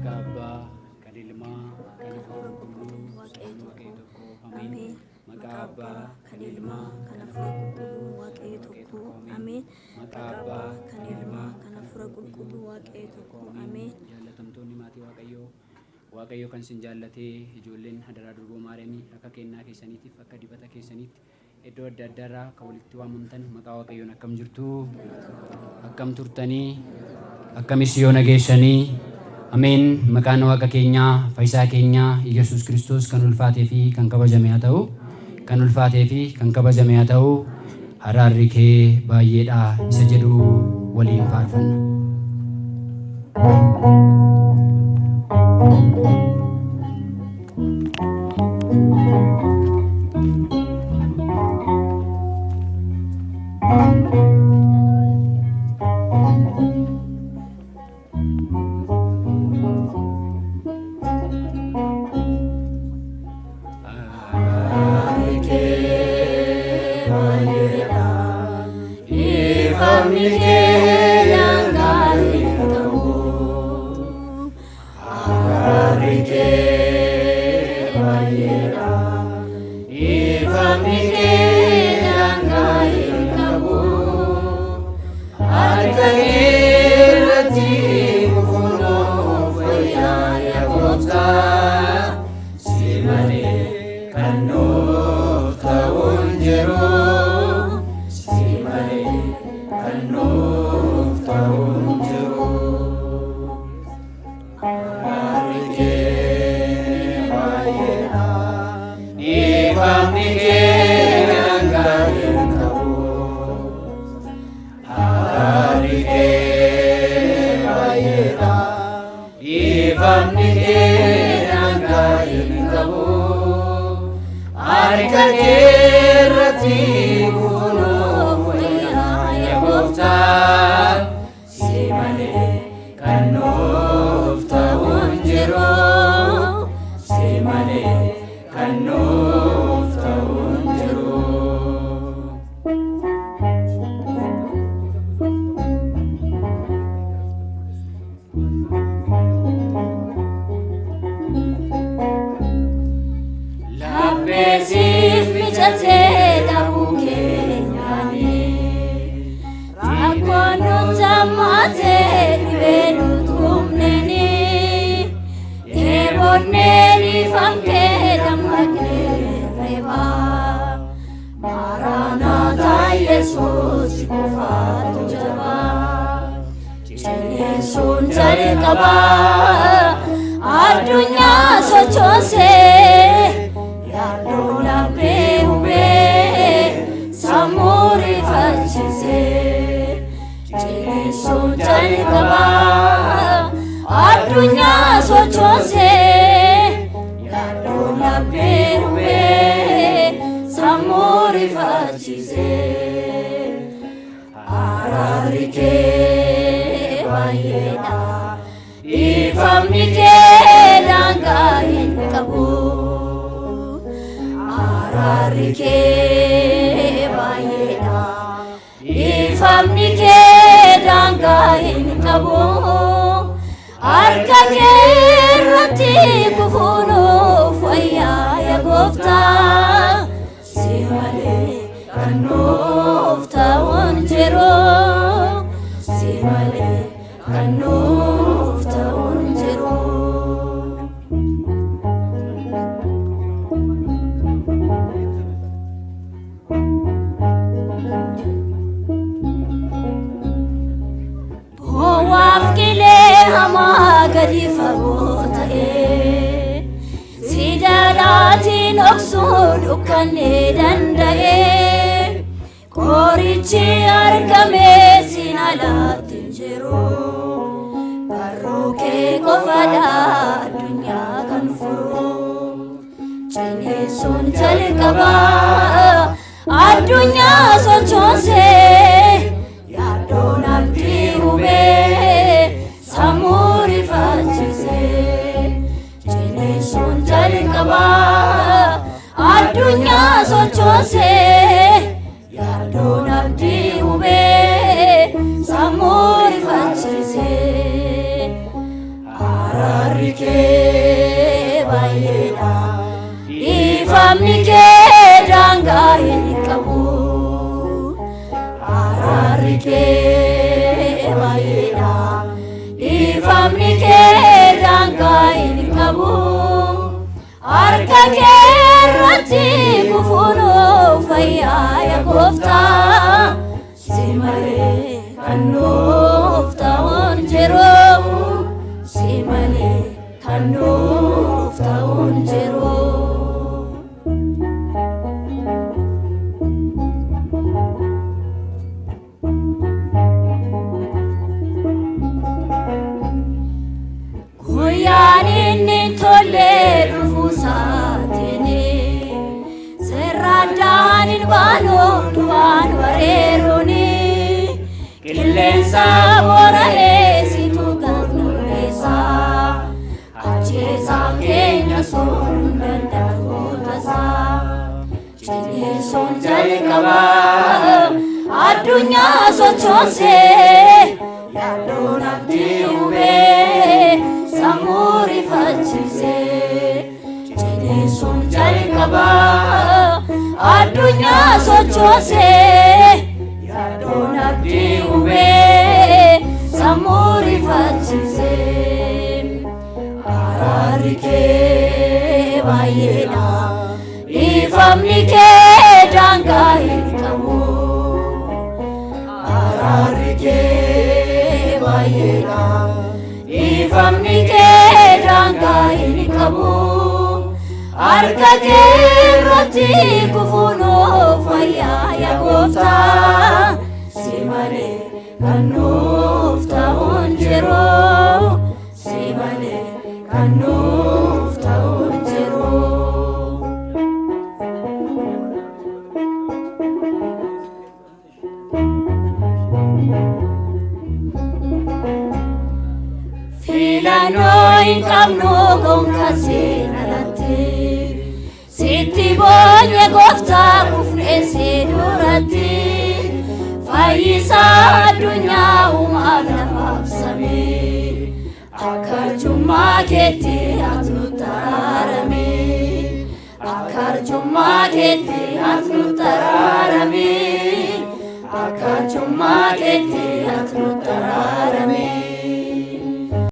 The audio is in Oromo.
Maqaa Abbaa, kan Ilmaa, kan Hafuura Qulqulluu, Waaqayyo sabni Waaqayyo tokko. tokko. Ameen. Ameen. Maqaa Abbaa, kan Ilmaa, kan Hafuura Qulqulluu, Waaqayyo tokko. Ameen. Maqaa Abbaa, kan Ilmaa, kan Hafuura Qulqulluu, Waaqayyo tokko. Ameen. Jaallatamtoonni maatii Waaqayyoo, Waaqayyo kan isin jaallatee ijoolleen hadaraa durboo Maariyaamii akka kennaa keessaniitiif akka dibata keessaniitti iddoo adda addaarraa kan walitti waamamtan maqaa Waaqayyoon akkam jirtu? Akkam turtanii? Akkamis yoo nageessanii? Ameen. Maqaan Waaqa keenyaa, Fayyisaa keenyaa Yesuus Kiristoos kan ulfaatee fi kan kabajame haa ta'u. Kan ulfaatee fi kan kabajame haa ta'u. Araarri kee baay'eedha isa jedhu waliin faarfanna. Araarri kee baay'eedha. Dhiifamni kee daangaa hin qabu. Araarri kee baay'eedha. Dhiifamni kee daangaa hin qabu. Harka irratti kufuun fayyaa yaa gooftaa. Si malee kan nuuf ta'u hin jiru. Si malee kan nuuf ta'u hin jiru. Araarri kee baay'eedha. Dhiifamni kee daangaa hin qabu. Araarri kee baay'eedha. Dhiifamni kee daangaa hin qabu. Harka kee irratti kufuun wayyaa yaa gooftaa. Si malee kan nuuf ta'u hin jiru. Si malee kan nuuf ta'u hin jiru. Lapheesiif mijatee dhabuu keenyaani. Rakkoon nutti hammaatee dhibee nutti humneeni. Dheebonnee dhiifamkee dammaqnee reebaa. Maranaataa Yesuus qofaatu jabaa. Ciniinsuun jalqabaa addunyaa sochoosee yaaddoo laphee hubee sammuu rifachiisee. Ciniinsuun jalqabaa addunyaa sochoosee yaaddoo laphee hubee sammuu rifachiisee. Araarri kee baay'eedha. Dhiifamni kee daangaa hin qabu. Araarri kee baay'eedha. Dhiifamni kee daangaa hin qabu. Harka kee irratti kufuunuuf wayyaa yaa gooftaa. Si malee kan nuuf ta'u hin jiru. Si malee kan nuuf ta'u hin jiru. Boowaaf qilee hamaa gadi fagoo ta'ee si jalaatiin dhoksuu dukkanni danda'ee qorichi argamee sin alaatti hin jiru. Barruu kee qofadha addunyaa kan furu. Ciniinsuun jalqabaa addunyaa sochoosee yaaddoon abdii hubee sammuu rifachiisee. Ciniinsuun jalqabaa addunyaa sochoosee yaaddoon abdii hubee sammuu rifachiisee. Araarri Araarri kee baay'eedha. Dhiifamni kee daangaa hin qabu. Araarri kee baay'eedha. Dhiifamni kee daangaa hin qabu. Harka kee irratti kufuun fayyaa yaa gooftaa. Si malee kan nuuf ta'uun jiru. Si malee kan nuuf ta'uun jiru. Guyyaan inni tollee dhufuu isaatiin sirraadhaan hin baanu du'aan wareeruuni qilleensa boora'ee situ gaggeessa ajjeesaan keenya sun hin danda'u tasaa Ciniinsuun jalqabaa addunyaa sochoosee yaaddoon abdii uumee sammuu rifachiisee. Ciniinsuun jalqabaa addunyaa sochoosee yaaddoon abdii uumee sammuu rifachiisee. Araarri kee baay'eedha. Dhiifamni kee daangaa hin qabu. Araarri kee baay'eedha. Dhiifamni kee daangaa hin qabu. Harka kee irratti kufuun fayyaa yaa gooftaa. Si malee kan nuuf ta'uun jiru. Si malee kan nuuf ta'uun jiru. Filannoo hin qabnu gonka seenalatti. Sitti boonye gooftaa kufnee si duratti. Fayyisaa addunyaa uumaaf lafaaf samii. Akka arjummaa keetti ati nutti araarami. Akka arjummaa keetti ati nutti araarami. Akka arjummaa keetti ati nutti araarami.